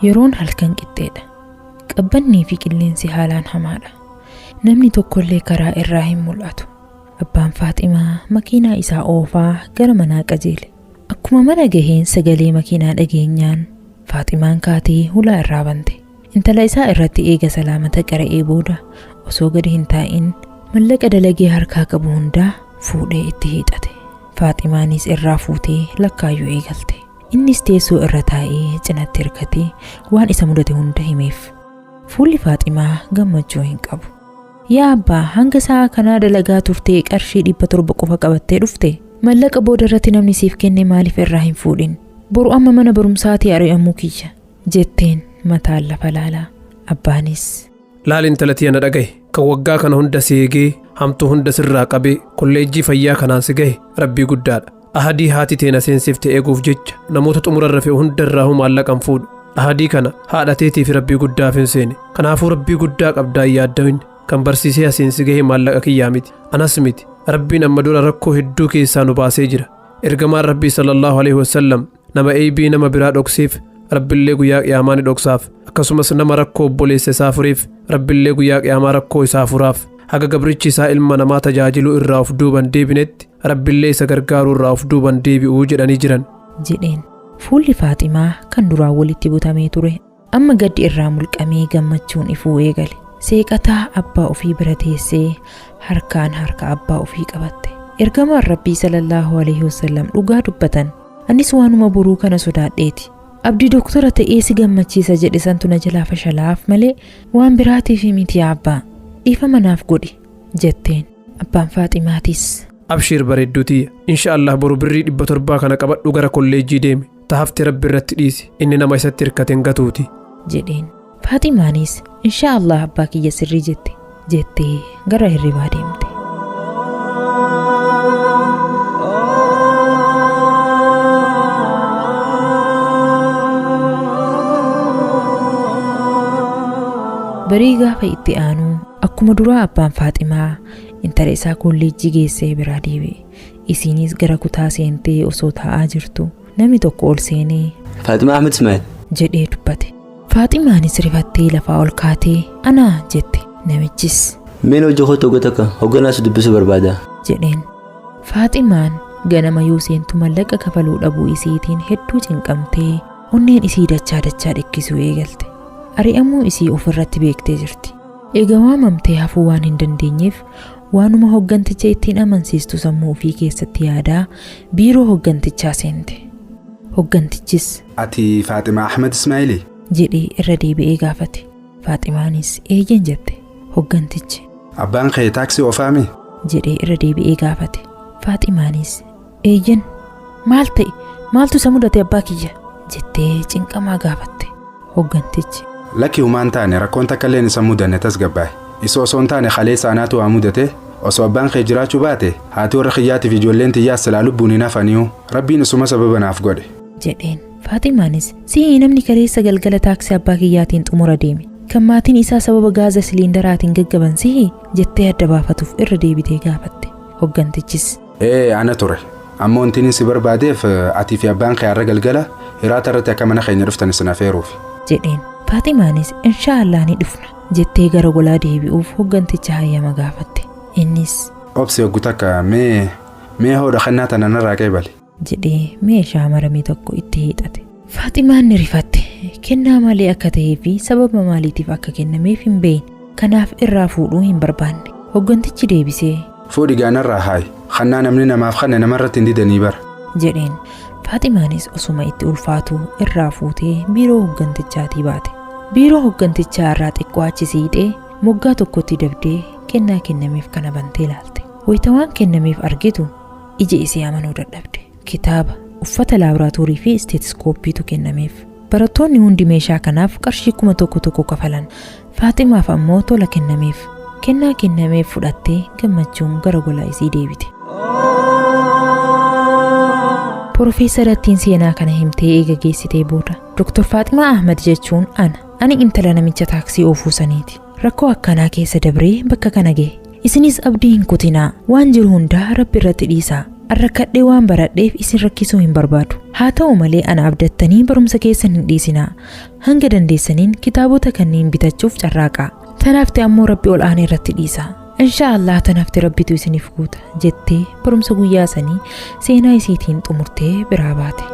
Yeroon halkan qixxeedha. Qabbannii fi qilleensi haalaan hamaadha. Namni tokkollee karaa irraa hin mul'atu. Abbaan Faaximaa makiinaa isaa oofaa gara manaa qajeele. Akkuma mana gaheen sagalee makiinaa dhageenyaan Faaximaan kaatee hulaa irraa bante. Intala isaa irratti eega salaamata qara'ee booda osoo gadi hin taa'in mallaqa dalagee harkaa qabu hundaa fuudhee itti hiixate. Faaximaanis irraa fuutee lakkaayyuu eegalte. Innis teessoo irra taa'ee cinatti hirkatee waan isa mudate hunda himeef. Fuulli Faaximaa gammachuu hin qabu. Yaa abbaa, hanga sa'a kanaa dalagaa turtee qarshii 700 qofa qabattee dhufte? Mallaqa booda irratti namni siif kenne maaliif irraa hin fuudhin? Boru amma mana barumsaatii ari'amuu kiyya, jetteen mataan lafa laalaa. Abbaanis. Laal intala tiyya na dhagahi, kan waggaa kana hunda si eegee, hamtuu hunda sirraa qabee, kolleejjii fayyaa kanaan si gahe Rabbii guddaadha. Ahadii haati tee na seensifte eeguuf jecha namoota xumura irra fe'u hunda irraahuu maallaqa hin fuudhu. Ahadii kana haadha teetii fi Rabbii guddaaf hin seene. Kanaafuu Rabbii guddaa qabdaa hin yaaddawin. Kan barsiisee asiin si gahe maallaqa kiyyaa miti. Anas miti. Rabbiin amma dura rakkoo hedduu keessaa nu baasee jira. Ergamaan Rabbii sallallahu alaihi wasallam nama eeybii nama biraa dhokseef Rabbillee guyyaa qiyaamaa ni dhoksaaf. Akkasumas nama rakkoo obboleessa isaa fureef Rabbillee guyyaa qiyaamaa rakkoo isaa furaaf. Haga gabrichi isaa ilma namaa tajaajiluu irraa of duuban deebinetti Rabbillee isa gargaaruu irraa of duuban deebi'u jedhanii jiran. jedheen. Fuulli Faaximaa kan duraan walitti butamee ture amma gaddi irraa mulqamee gammachuun ifuu eegale. Seeqataa abbaa ofii bira teessee harkaan harka abbaa ofii qabatte. Ergamaan Rabbii sallallahu alaihi wasallam dhugaa dubbatan. Anis waanuma boruu kana sodaadheeti. Abdii doktora ta'ee si gammachiisa jedhe santu na jalaa fashalaa'aaf malee waan biraatiif miti yaa abbaa. Dhiifama naaf godhi jetteen. Abbaan Faaximaatis. Abshiir bareedduu tiyya. Insha Allah boru birrii 700 kana qabadhu gara kolleejjii deemi. Ta hafte Rabbi irratti dhiisi. Inni nama isatti hirkate hin gatuuti. jedheen. Faaximaanis Insha Allah abbaa kiyya sirrii jette jettee gara hirribaa deemte. Barii gaafa itti aanuu akkuma duraa abbaan Faaximaa intala isaa kolleejjii geessee biraa deebi'e. Isiinis gara kutaa seentee osoo taa'aa jirtu namni tokko ol seenee Faaximaa Ahmed Ismaa'il. jedhee dubbate. Faaximaanis rifattee lafaa ol kaatee anaa jette. Namichis Mee hojii koo tokko takka hogganaa si dubbisuu barbaada. jedheen. Faaximaan ganama yoo seentu mallaqa kafaluu dhabuu isiitiin hedduu cinqamtee onneen isii dachaa dachaa dhikkisuu eegalte. Ari'amuu isii ofirratti beektee jirti. Eega waamamtee hafuu waan hin dandeenyeef waanuma hogganticha ittiin amansiistu sammuu ofii keessatti yaadaa biiroo hoggantichaa seente. Hoggantichis. Ati Faaximaa Ahmad Ismaa'ilii? jedhee irra deebi'ee gaafate. Faaximaanis eeyyen jette. Hoggantichi. Abbaan kee taaksii oofaamii? jedhee irra deebi'ee gaafate. Faaximaanis eeyyen. Maal ta'e? Maaltu isa mudate abbaa kiyya? jettee cinqamaa gaafatte. Hoggantichi. Lakki humaa hin taane rakkoon takka illeen isa hin mudanne tasgabbaa'i. Isa osoo hin taane kaleessa anaatu waa mudate, osoo abbaan kee jiraachuu baate haati warra kiyyaatiif ijoolleen tiyyaas silaa lubbuun hin hafaniyu. Rabbiin isuma sababa naaf godhe. jedheen. Faaximaanis sihi namni kaleessa galgala taaksii abbaa kiyyaatiin xumura deeme. Kan maatiin isaa sababa gaaza siliindaraatiin gaggaban sihi? jettee adda baafatuuf irra deebitee gaafatte. Hoggantichis. Ee ana ture. Amma wantiin si barbaadeef atii fi abbaan kee har'a galgala hiraata irratti akka mana keenya dhuftan isin afeeruufi. jedheen. Faaximaanis inshaa Allah ni dhufna jettee gara golaa deebi'uuf hogganticha hayyama gaafatte. Innis. Obsi hoggu takka mee mee hoodha kennaa tana narraa qeebali. jedhee meeshaa marame tokko itti hiixate. Faaximaan ni rifatte. Kennaa maalii akka ta'ee fi sababa maaliitiif akka kennameef hin beekne. Kanaaf irraa fuudhuu hin barbaanne. Hoggantichi deebisee. Fuudhi gaa narraa haayi. Kannaa namni namaaf kanne namarratti hin didanii bar. jedheen. Faaximaanis osuma itti ulfaatuu irraa fuutee biiroo hoggantichaatii baate. Biiroo hoggantichaa irraa xiqqoo achi siiyxee moggaa tokkotti dabdee kennaa kennameef kana bantee ilaalte. Wayita waan kennameef argitu ija isii amanuu dadhabde. Kitaaba, uffata laaboraatoorii fi isteetiskooppiitu kennameef. Barattoonni hundi meeshaa kanaaf qarshii 1000 tokko kafalan. Faaximaaf ammoo tola kennameef. Kennaa kennameef fudhattee gammachuun gara gola isii deebite. Porofeesarattiin seenaa kana himtee eega geessitee booda Dr. Faaximaa Ahmad jechuun ana. Ani intala namicha taaksii oofuu saniiti. Rakkoo akkanaa keessa dabree bakka kana gahe. Isinis abdii hin kutinaa. Waan jiru hundaa Rabbi irratti dhiisaa. An rakkadhee waan baradheef isin rakkisuu hin barbaadu. Haa ta'u malee ana abdattanii barumsa keessan hin dhiisinaa. Hanga dandeessaniin kitaabota kanneen bitachuuf carraaqaa. Tanaafte ammoo Rabbi ol aanaa irratti dhiisa. Inshaa Allah tanaafte Rabbitu isiniif guuta jettee barumsa guyyaa sanii seenaa isiitiin xumurtee biraa baate.